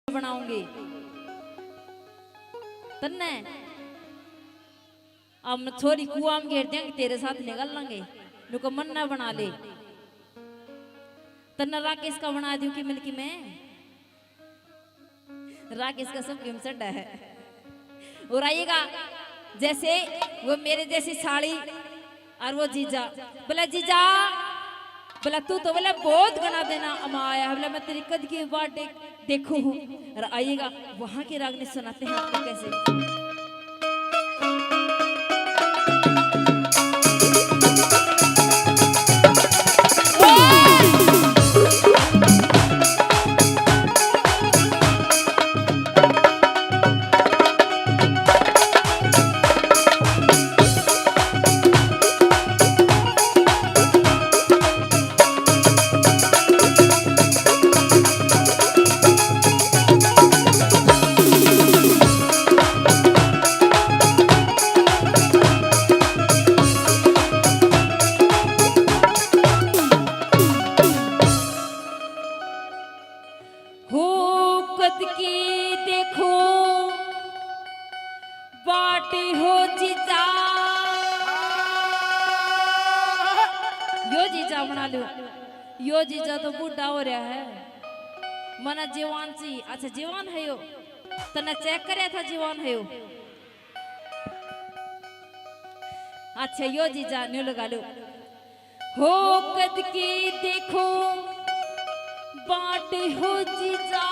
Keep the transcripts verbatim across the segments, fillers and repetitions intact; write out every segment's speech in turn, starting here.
बनाऊंगी तन्ने। अब छोरी कुआं में घेर देंगे, तेरे साथ निकल लेंगे, नुको मन्ना बना ले। तन्ने राकेश का बना दूं कि मिलकी में राकेश का सब गेम चढ़ा है। और आइएगा, जैसे वो मेरे जैसी साली और वो जीजा, बोला, "जीजा," बोला, "तू तो," बोला, "बहुत घना देना अमा आया है," बोला, "मैं तेरी कद की बाट देख, देखू हूँ।" और आइएगा, वहां के रागनी सुनाते हैं आपको कैसे। हो कद की देखो बाट हो जीजा। यो जीजा बना लो, यो जीजा तो बूढ़ा हो रहा है। मना जवान सी, अच्छा जवान है यो, तने चेक करया था जवान है यो। अच्छा यो जीजा न्यू लगा लो। हो कद की देखो बाट हो जीजा,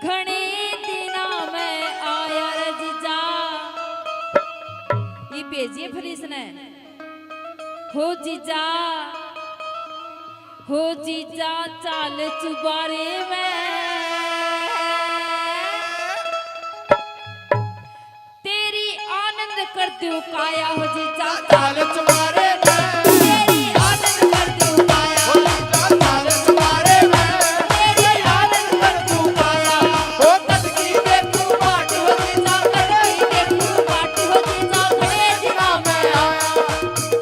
घणे दिना में आया रे जीजा। ये भेजिए फिर इसने। हो जीजा, हो जीजा चाल चुबारे में। तेरी आनंद कर दूं काया हो जीजा। चाल चुबारे में। तेरी आनंद कर दूं काया। हो जीजा चाल चुबारे में। तेरी आनंद कर दूं काया। हो कद की देखूं बाट हो जीजा, कद की देखूं बाट हो जीजा, घणे दिना में आया।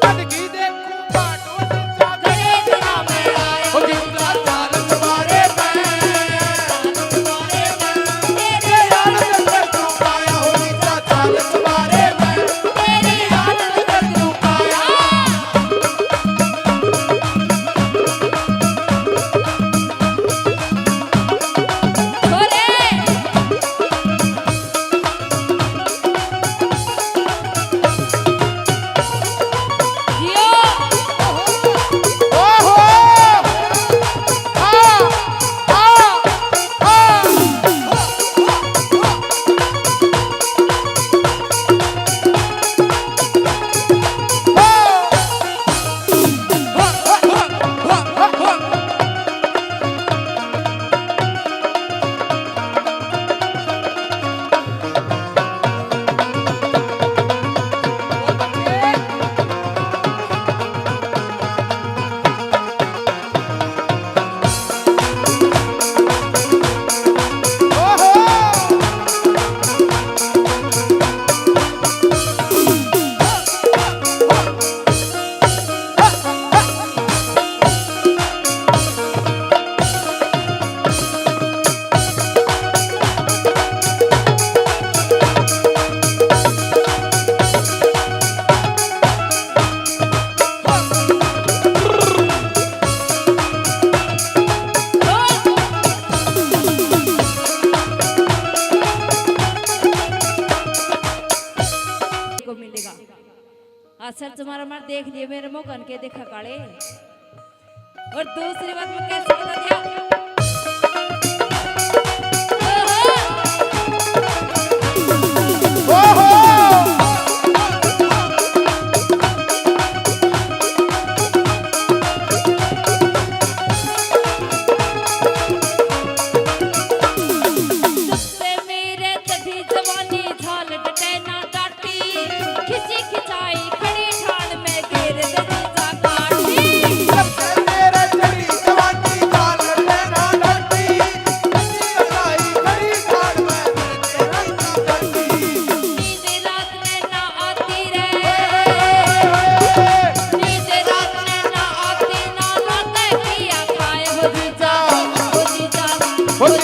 कद की देखूं बाट हो जीजा, घणे दिना में आया। हो जीजा चाल चुबारे में। को मिलेगा। आ सर तुम्हारा मार देख लिए, मेरे मुंह कन के देखा काले। और दूसरी बात मैं कैसे बता दिया? ओहो! जब से मेरे चढ़ी जवानी झाल डटे ना डाटी, खिंची खिंचाई खड़ी ठाण में घेर दे जीजा काठी। जब से मेरे चढ़ी जवानी झाल डटे ना और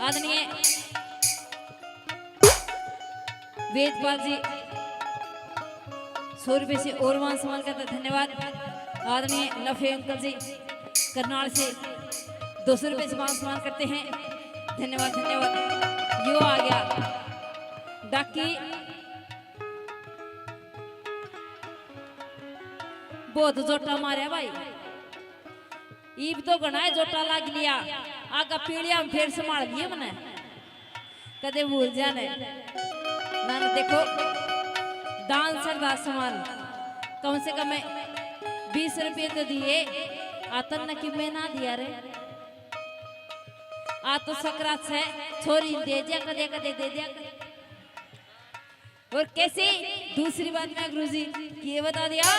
आदरणीय वेदपाल जी, सौ रुपये से और मान सम्मान करते हैं, धन्यवाद। आदरणीय नफे अंकल जी, करनाल से दो सौ रुपये से मान सम्मान करते हैं, धन्यवाद, धन्यवाद। यो आ गया डाकी, बहुत जोटा मारया भाई। ईब तो घणा ही जोटा लाग लिया, आगा पीलिया में फेर संभाल लिए मने, कदे भूल जाने। ना, ना, देखो, दान श्रद्धा समान, कम से कम बीस रुपये तो दिए, आतन न कि मैं ना दिया रे। आ तो सकरात से छोरी दे दिया, कदे कदे दे दिया। और कैसे दूसरी बात मैं गुरुजी की ये बता दिया।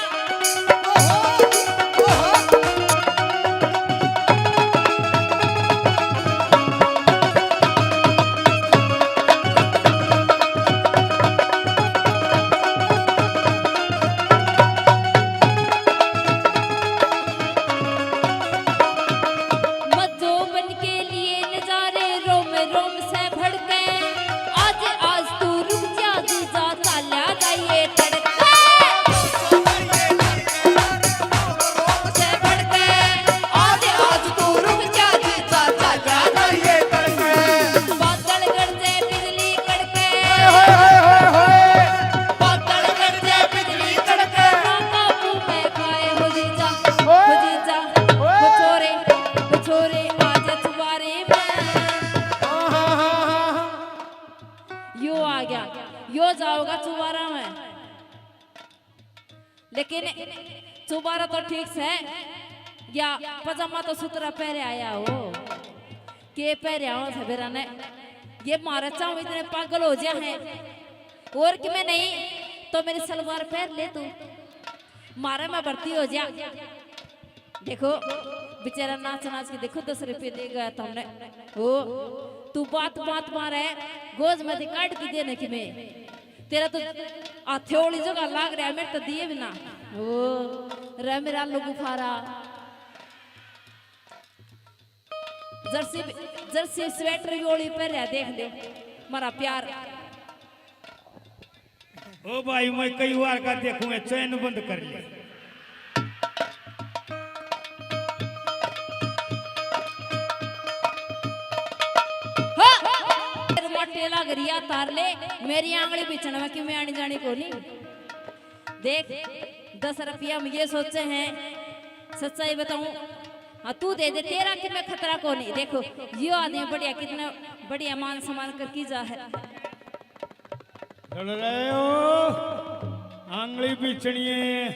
मत जो बन के लिए नजारे रोम रोम से भड़के। आज, आज तू रुक जा जीजा, चाल्या जाइए तड़के। से भड़के। आज, आज तू रुक जा जीजा, चाल्या जाइए तड़के। बादल गरजे बिजली कड़के। हाय, हाय, हाय, हाय, हाय। बादल गरजे बिजली कड़के। ना काबू में खाए हो जीजा, हो जीजा, हो छोरे, हो छोरे, आज चुबारे में। यो आ गया, यो जाओगा चुबारा में। लेकिन चुबारा तो ठीक से, या पजामा तो सुथरा पहरे आया हो, के पहरे आओ सवेरा ने। ये मारे चाव इतने पागल हो जा है, और कि मैं नहीं तो मेरी सलवार पहन ले तू, मारे में भर्ती हो जा। देखो, बेचारा नाच नाच के देखो, दस रुपये दे गया तुमने। ओ, तू बात बात मारे, गोज में से काट के देने की मैं। तेरा तो हथौड़ी जगह लाग रहा है, मेरे तो दिए भी ना। ओ, रे मेरा आलू बुखारा। जर्सी, जर्सी स्वेटर भी ओली पहन रहा, देख ले, मारा प्यार। ओ भाई, मैं कई बार का देखूं, मैं चैन बंद कर ले। हो! तेरे मोटे लग रिया तार ले, मेरी आंगली बिछण में कि मैं आनी जानी कोनी। देख, दस रुपया में ये सोचे हैं, सच्चाई बताऊं, हाँ, तू दे दे, तेरा कि मैं खतरा कोनी। देखो, यो आदमी बढ़िया, कितना बढ़िया मान सम्मान कर की जा है। सुन रहे हो? आंगली बिछणी है,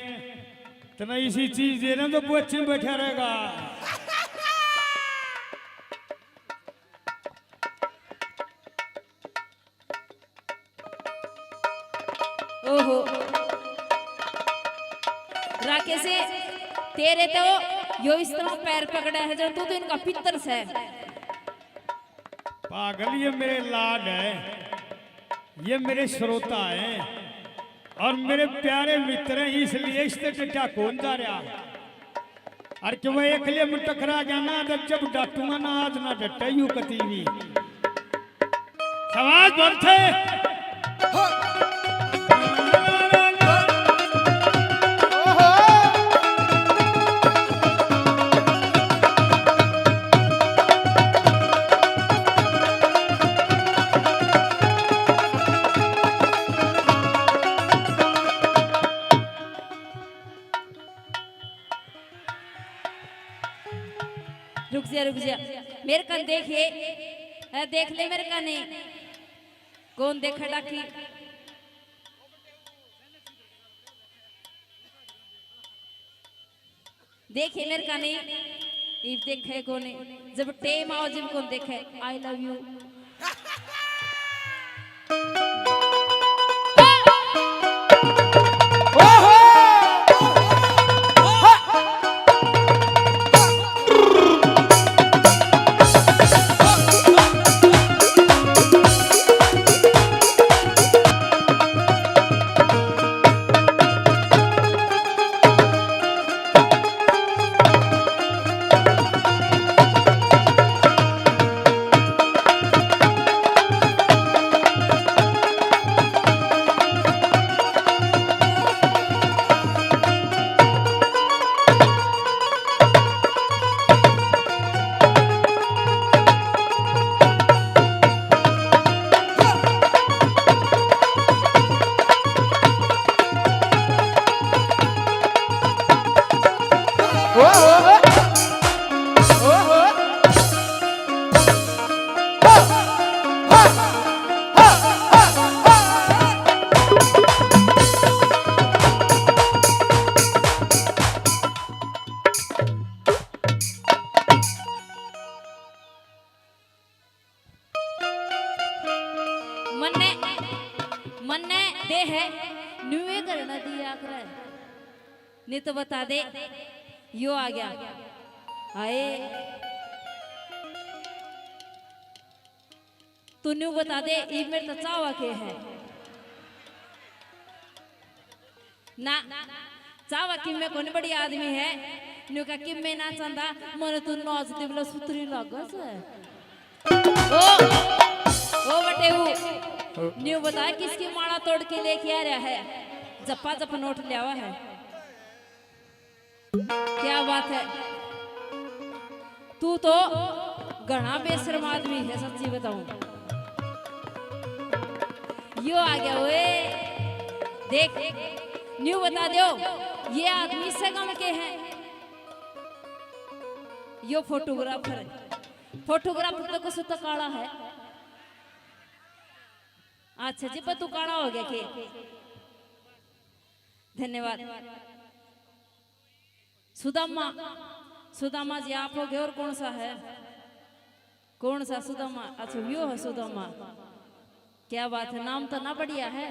तने इसी चीज दे ना तो बच्चे बैठा रहेगा। ओहो। राकेश, तेरे तो यो इस तरह पैर पकड़ा है जब तू तो इनका पितर से। पागल, ये मेरे लाड है, ये मेरे श्रोता हैं और मेरे प्यारे मित्र हैं, इसलिए इससे डटा कौन जा रहा। और कि वो एकले में टकरा गया ना, तो जब डाटूंगा ना, आज ना डटे यू कती भी। शाबाश, बहुत है। जा, रुक जा। मेरे कन देखिए, ए, देख ले मेरे कने। कौन देखा डाकी? देखे मेरे कने, इब देखे कोने। जब टेम आओ, जब कौन देखे, I love you। मन्ने, मन्ने दे है, न्यूए करना दिया करे। नहीं तो बता दे, यो आ गया। आए। तू न्यू बता दे, इब मेरे तो चाहवा के है। ना, चाहवा किम्मे कोनी, बड़ी आदमी है। न्यू का किम्मे ना चंदा, मने तू नाच दिवला सुतरी लागस। ओ, ओ बटेऊ, न्यू बता किसकी माला तोड़ के लेके आ रहा है? जप्पा जप नोट लियावा है। क्या बात है, तू तो घणा बेशरम आदमी है, सच्ची बताऊं। यो आ गया ओए, देख, न्यू बता दो, ये आदमी से गम के हैं, यो फोटोग्राफर है। फोटोग्राफर तो कुछ तो काला है। अच्छा जी, पर तू काला हो गया के? धन्यवाद। सुदामा, सुदामा जी आप हो गए, और कौन सा है? कौन सा सुदामा? अच्छा, यो है सुदामा। क्या बात है, नाम तो ना बढ़िया है।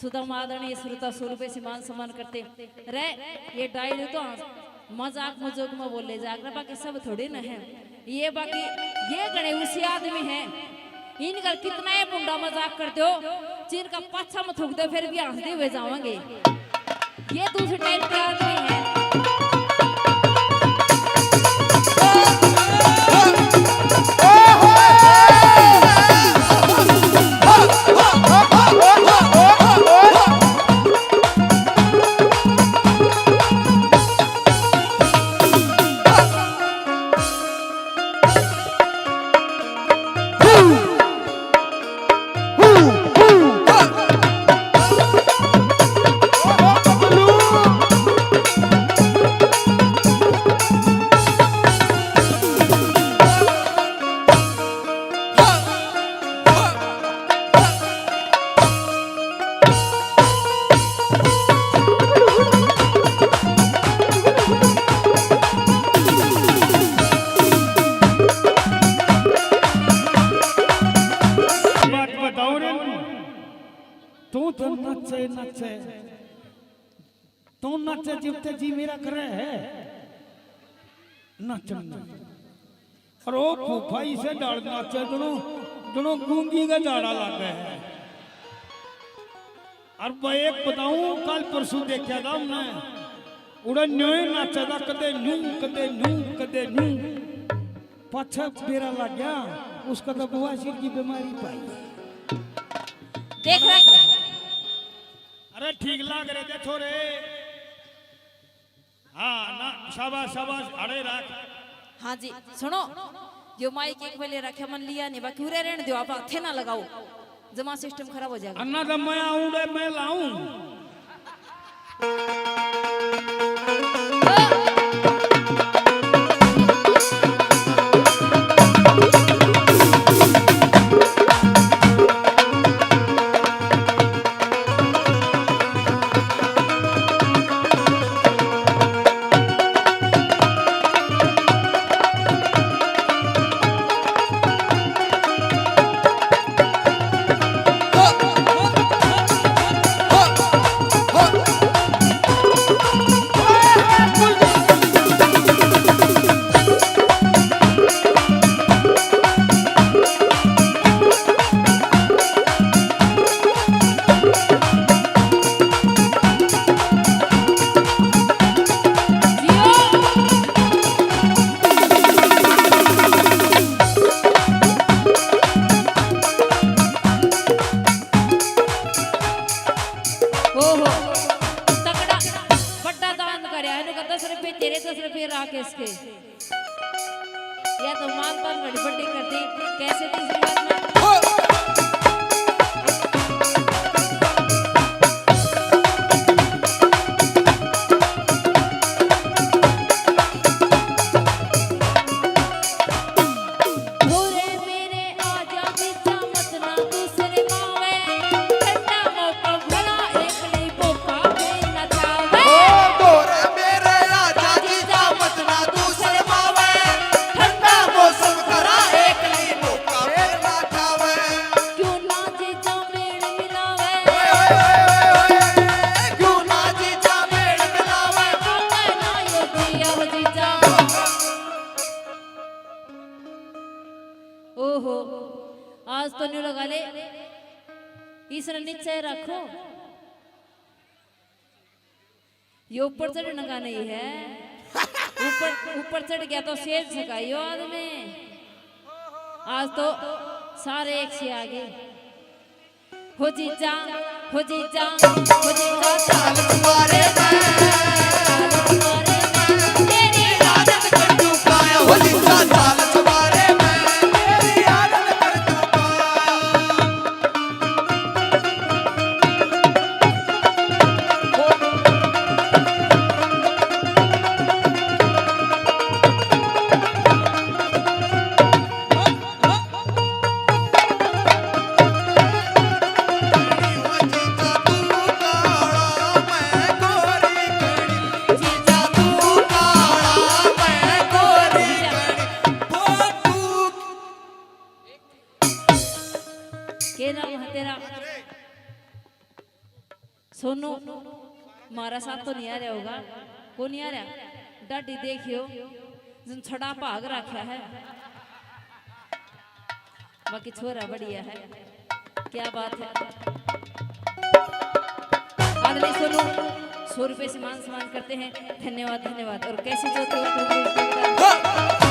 सुदामा आदरणीय श्रोता स्वरूप से मान सम्मान करते रहे। ये डायरी तो मजाक मजाक में बोले जा रहे, बाकी सब थोड़े ना है। ये बाकी, ये घणे उसी आदमी है, इनका कितना ये मुंडा मजाक कर दो, जिनका पाछा में थूक दो, फिर भी हंसते हुए जावांगे। ये दूसरे टाइप के आदमी है। बात बताओ रे, तू तो नचे नचे, तू नचे जिब ते जी मेरा करे है नाचण में। और ओ फूफा इसे डाल नाचे जणो, जणो गूंगी का झाड़ा लागे है। और मैं एक बताऊं, कल परसों देखा था हमने, उड़े न्योय नाचा था, कदे न्यू, कदे न्यू, कदे न्यू। पाछा बेरा लग गया, उसका तो बवासीर की बीमारी पाई। देख रहे। अरे ठीक लाग रहे थे छोरे। हाँ ना, शाबाश, शाबाश, अड़े रख। हाँ जी, सुनो, यो माइक एक वेले रखे मन लिया नहीं, बाकी उरे रहने दो, आप हाथे ना लगाओ, जमा सिस्टम खराब हो जाएगा। अन्ना तो मैं आऊं रे, मैं लाऊं। इसके। या तो मानता बड़ी बड़ी कर दी, कैसे तीसरी बात में। ओहो, आज तो न्यू लगा ले, इसने नीचे रखो। ये ऊपर चढ़ने का नहीं है। ऊपर, ऊपर चढ़ गया तो सेज सका यो आदमी। आज तो सारे एक से आगे। हो जीजा, हो जीजा, हो जीजा, चाल तुम्हारे में। तेरी आदत कर चुका है, हो जीजा, चाल तुम्हारे में। तेरी आदत कर चुका। के नाम है तेरा? सोनू, मारा साथ तो नहीं आ रहा होगा? को नहीं आ रहा? डाडी देखियो, जन छड़ा भाग रखा है। बाकी छोरा बढ़िया है, क्या बात है। अगले सोनू, सौ रुपए से मान सम्मान करते हैं। धन्यवाद, धन्यवाद। और कैसे जो तो